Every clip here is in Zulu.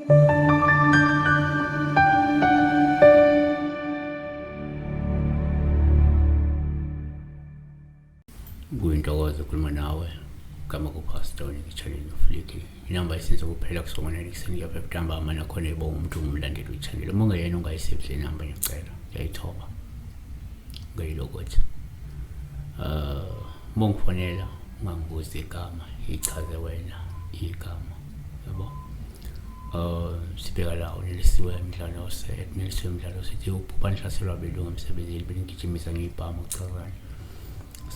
Kuyintokozo ukukhuluma nawe gama kuPastor Ngitshaleni Fliki. Inamba isenze kuphela kusongona ekuseni kuyapha ntambama nakhona ibonga umuntu ungumlandeli wechannel. Uma ungeyena ungayisave le namba ngiyacela. Ngiyayithoba. Ngiyilokothi. Uma ungifonela ungangibuzi igama, ichaze wena igama. Yabo? Sibheka la unelisiwe Mdlalose, unelisiwe Mdlalose ethi uphupha nihlaselwa abelungu emsebenzini benigijimisa ngey'bhamu uchazani.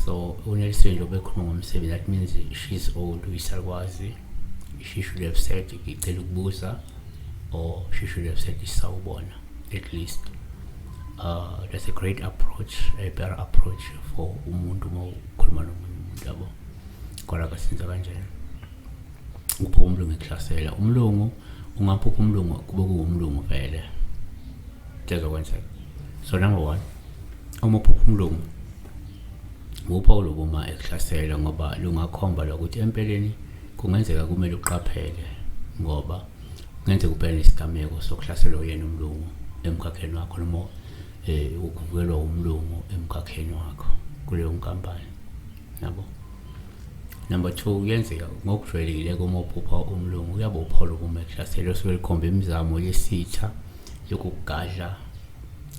So unelisiwe nje obekhuluma ngomsebenzi, that means she's old, uyisalukwazi. She should have said ngicela ukubuza or she should have said isawubona at least. That's a great approach, a better approach for umuntu uma ukhuluma nomunye umuntu yabo. Kodwa kasenza kanjena. Uphupha umlungu ekuhlasela. Umlungu ungaphupha umlungu kube kuwumlungu vele. Kuzokwenzeka. So number one, uma uphupha umlungu uphawu lokuma ekuhlasela ngoba lungakhomba lokuthi empeleni kungenzeka kumele uqaphele ngoba kungenzeka ubhekane nesigameko sokuhlaselwa uyena umlungu emkhakheni wakho noma ukuvukelwa umlungu emkhakheni wakho kuleyo nkampani yabo. Number two, kuyenzeka ngokujwayelekile uma uphupha umlungu kuyaba uphawu lokuma ekuhlasela osuke lukhomba imizamo yesitha yokugadla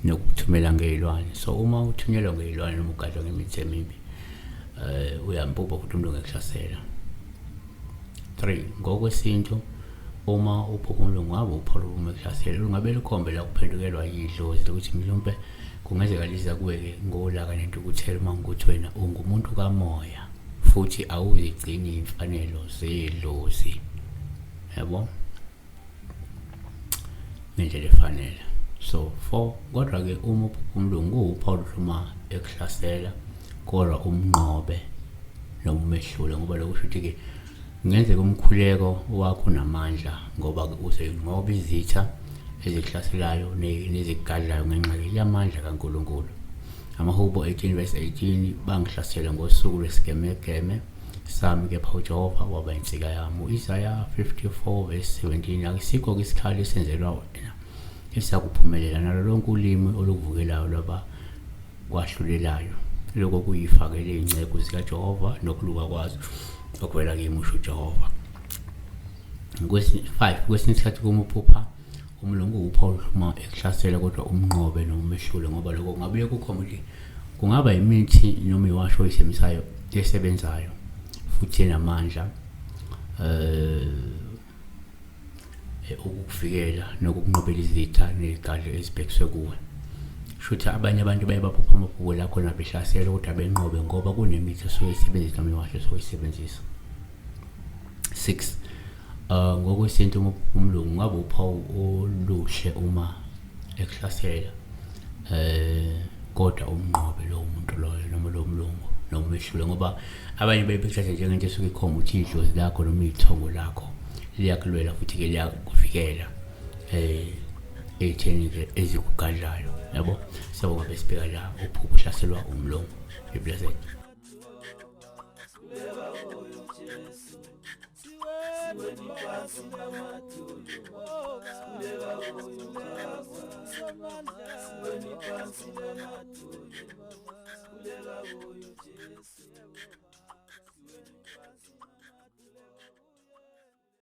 nokuthumela ngey'lwane. So uma uthunyelwa ngey'lwane noma ugadlwa ngemithi emibi uyampupha futhi umlungu ekuhlasela. Three, ngokwesintu uma uphupha umlungu ngabe uphawu lokuma ekuhlasela lungabe lukhombe la kuphendukelwa yidlozi ukuthi mhlawumpe kungenzeka liza kuwe-ke ngolaka nentukuthelo uma ngukuthi wena ungumuntu kamoya futhi awuzigcini iy'mfanelo zedlozi yabo ngendlela efanele. So four, kodwa-ke uma uphupha umlungu kuwuphawu uma ekuhlasela kodwa umnqobe noma umehlule ngoba lokho kusho ukuthi-ke kungenzeka umkhuleko wakho unamandla ngoba uzoyinqoba izitha ezikuhlaselayo nezikugadlayo ngenxa yamandla kaNkulunkulu. Amahubo 18 verse 18, bangihlasela ngosuku lwesigemegeme sami kepha uJehova waba insika yami. U-Isaya 54 verse 17, akusikho-ke isikhali esenzelwa wena esakuphumelela nalo lonke ulimi olukuvukelayo lwaba kwahlulelayo lokho kuyifakele iy'nceku zikaJehova nokuluka kwazo okuvela kimi usho uJehova. Five, kwesinye isikhathi kuma uphupha umlungu uphawu uma ekuhlasela kodwa umnqobe noma umehlule ngoba lokho kungabuye kukhomba ukuthi kungaba imithi noma iwasho oyisebenzisayo esebenzayo futhi enamandla ukukuvikela nokukunqobela izitha nezigadlo ezibhekiswe kuwe. Shuthi abanye abantu baye baphupha amabhuku la khona behlaselwa kodwa benqobe ngoba kunemithi osuke isebenzisa noma iwasho osuke isebenzisa. Six, ngokwesintu uma uphupha umlungu ngabe uphawu oluhle uma ekuhlasela kodwa umnqobe lowo muntu loyo noma lowo mlungu noma umehlule ngoba abanye baye bekuthatha njengento esuke ikhomba ukuthi idlozi lakho noma ithongo lakho liyakulwela futhi-ke liyakuvikela ey'theni-ke ezikugadlayo yabo. So ngabe sibheka la uphupha uhlaselwa umlungu. Be blessed.